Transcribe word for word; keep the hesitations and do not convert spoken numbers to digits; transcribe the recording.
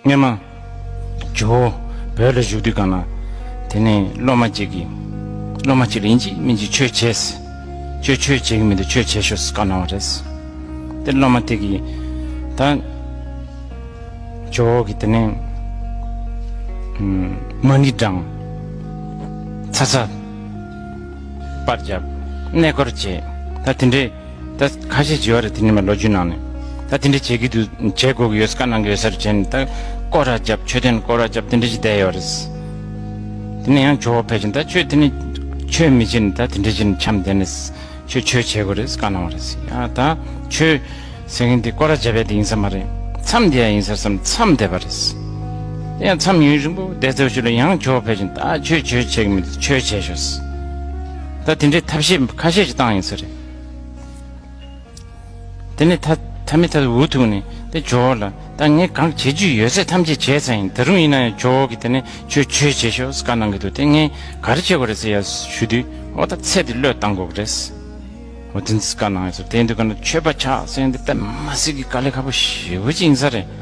སྔོན་མ་ཇོ་བོ་བོད་ལ་བཞུགས་དུས་སྒང་ལ། དེ་ནས་སློབ་མ་གཅིག་གིས། སློབ་མ་གཅིག་ལ་ཡིན་གཅིག་མིན་གཅིག་ཆོས་བྱས། ཁྱོད་ཆོས་བྱེད་ཀྱི་མི་འདུག་ཆོས་བྱེད་ཤོག་ཟེར་བཀའ་གནང་བ་རེད། དེ་སློབ་མ་དེ་གིས་ད་ཇོ་བོ་གིས་དེ་ནས་མ་ཎི་བགྲངས། ཚ་ཚ་པར་བརྒྱབ། གནས་སྐོར་བྱས། ད་དེ་འདྲའི། ད་ཁ་ཤས་བྱེད་པ་རེད། དེ་ནི་མ་ལོ་རྒྱུས་ནང་ནས། ད་དེ་འདྲ་བྱེད་ཀྱི་འདུག་བྱེད་དགོས་ཀྱི་ཡོད་བཀའ་གནང་གི་ཡོད་ས་རེད། བྱས་ནས་ད་སྐོར་ར་བརྒྱབ། མཆོད་རྟེན་སྐོར་ར་བརྒྱབ། དེ་འདྲ་ཞིག་བསྡད་ཡོད་རེད། དེ་ནས་ཡང་ཇོ་བོ་ཕེབས་ཀྱིན་ད་ཁྱོད་དེ་ནི་ཆོས་མི་བྱེད་ནས། ད་དེ་འདྲ་བྱས་ནས་འཆམ་བསྡད་ནས་ཁྱོད་ཆོས་བྱེད་དགོས་རེད་བཀའ་གནང་བ་རེད། ཡ་ད་ཆོས་ཟེར་མཁན་དེ་སྐོར་ར་བརྒྱབ་ཡ་དེ་ཡིན་ས་མ་རེད། མཚམས་བསྡད་ཡ་ཡིན་ས་བསམ་མཚམས་བསྡད་པ་རེད། དེ་ཡང་མཚམས་ཡུན་རིང་པོ་བསྡད་ཚར་ཞོར་ལ་ཡང་ཇོ་བོ་ཕེབས་ཀྱིན་ད་ཁྱོད་ཆོས་བྱེད་ཀྱི་མི་འདུག་ཆོས་བྱེད་ཤོག་ད་དེ་འདྲའི་ཐབས་ཤེས་ཁ་ཤས་ཤིག་བཏང་ཡིན་ས་རེད། དེ་ནས་ད་ད་མི་ད་འུ་ཐུག་ནས་དེ་ཇོ་བོ་ལ། ད་ངས་གང་བྱེད་རྒྱུ་ཡོད་ཚད་ཐམས་ཅད་བྱས་ཚར་ཡིན། ད་རུང་ཡིན་ན་ཡང་ཇོ་བོ་གིས་དེ་ནས་ཁྱོད་ཆོས་བྱེད་ཤོག་བཀའ་གནང་གི་འདུག་དེ་ངས་ག་རེ་བྱེད་དགོས་རེད་ཟེར་ཡ་ཞུ་དུས། འོ་ད་ཚེ་འདི་བློས་བཏང་དགོས་ཀྱི་རེད། འོ་དེ་འདྲ་བཀའ་གནང་ཡོད་ཟེར། དེ་འདུག་ག་ན་ཆོས་པ་ཆགས་ཟེར་ཡ་འདི་ད་མ་སྲིད་ཀྱི་དཀའ་ལས་ཁག་པོ་ཞེ་པོ་ཅིག་ཡིན་ས་རེད།